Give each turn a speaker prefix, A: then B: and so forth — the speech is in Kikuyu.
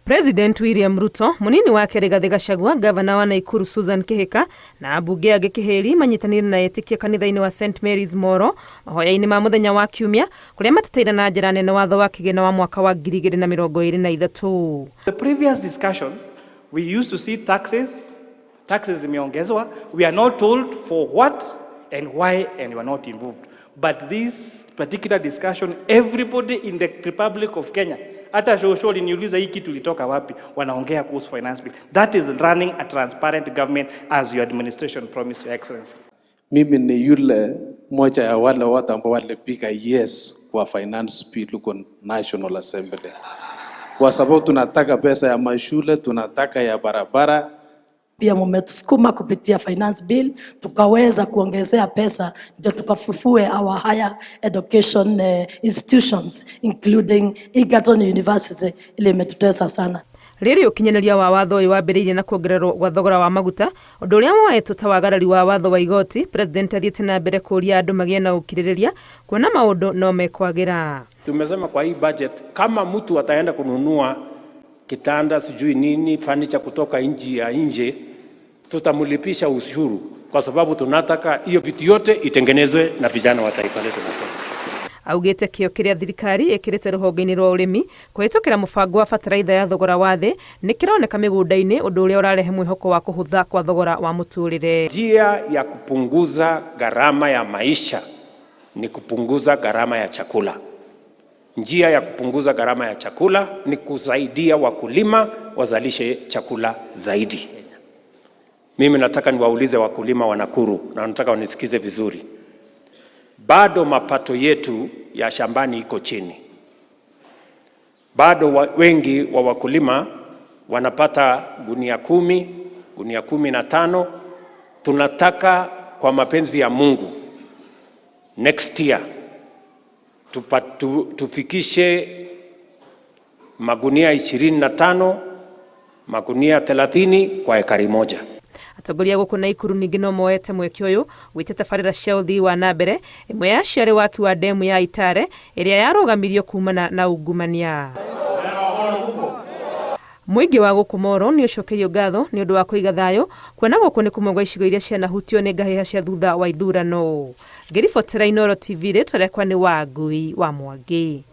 A: President William Ruto, munini wake Rigathi Gachagua, gavana wa Nakuru Susan Kihika na ambunge angĩ kĩhĩri manyitanĩire na etĩkia kanitha-inĩ wa St Mary's Moro mahoya-inĩ ma mũthenya wa Kiumia kũrĩa mateteire na njĩra nene watho wa kĩgĩna wa mwaka wa 2023.
B: The previous discussions, we used to see taxes, taxes zimeongezwa. We are not told for what and why, and we are not involved. But this particular discussion, everybody in the Republic of Kenya, hata shosho aliniuliza hii kitu ilitoka wapi, wanaongea kuhusu finance bill. That is running a transparent government as your administration promised, Your Excellency.
C: Mimi ni yule mmoja ya wale watu ambao walipiga yes kwa finance bill huko National Assembly, kwa sababu tunataka pesa ya mashule, tunataka ya barabara.
D: Pia mumetusukuma kupitia finance bill tukaweza kuongezea pesa ndio tukafufue our higher education institutions, including Egerton University ile imetutesa sana.
A: Rĩrĩ ũkinyanĩria wa watho ũyũ wambĩrĩirie na kuongererwo gwa thogora wa maguta, ũndũ ũrĩa woetwo ta wagarari wa watho wa igoti. President athiĩte na mbere kũũria andũ magĩe na ũkirĩrĩria kuona maũndũ no mekwagĩra.
E: Tumesema kwa hii budget, kama mtu ataenda kununua kitanda, sijui nini, furniture kutoka nchi ya nje, tutamlipisha ushuru, kwa sababu tunataka hiyo vitu yote itengenezwe na vijana wa taifa letu la Kenya.
A: Augĩte kĩo kĩrĩa thirikari ĩkĩrĩte rũhonge-inĩ rwa ũrĩmi kũhĩtũkĩra mũbango wa bataraitha ya thogora wa thĩ nĩ kĩroneka mĩgũnda-inĩ, ũndũ ũrĩa ũrarehe mwĩhoko wa kũhũtha kwa thogora wa mũtũrĩre.
E: Njia ya kupunguza gharama ya maisha ni kupunguza gharama ya chakula. Njia ya kupunguza gharama ya chakula ni kusaidia wakulima wazalishe chakula zaidi. Mimi nataka niwaulize wakulima wa Nakuru na nataka wanisikize vizuri. Bado mapato yetu ya shambani iko chini. Bado wengi wa wakulima wanapata gunia 10, gunia 15. Tunataka kwa mapenzi ya Mungu next year tufikishe magunia 25, magunia 30 kwa ekari moja.
A: Atongoria gũkũ Naikuru ningĩ no moete mweke ũyũ gwĩtia tabarĩra cia ũthii wa na mbere, ĩmwe yacio arĩ waki wa ndemu ya Itare ĩrĩa yarũgamirio kumana na ungumania. Mũingĩ wa gũkũ Moro nĩ ũcokeirio ngatho nĩ ũndũ wa kũiga thayũ, kuona gũkũ nĩ kũmwe gwa icigo iria cianahutio nĩ ngahĩha cia thutha wa ithurano. Ngĩribotera Inooro TV, rĩtwa rĩakwa nĩ Wangui wa Mwangi.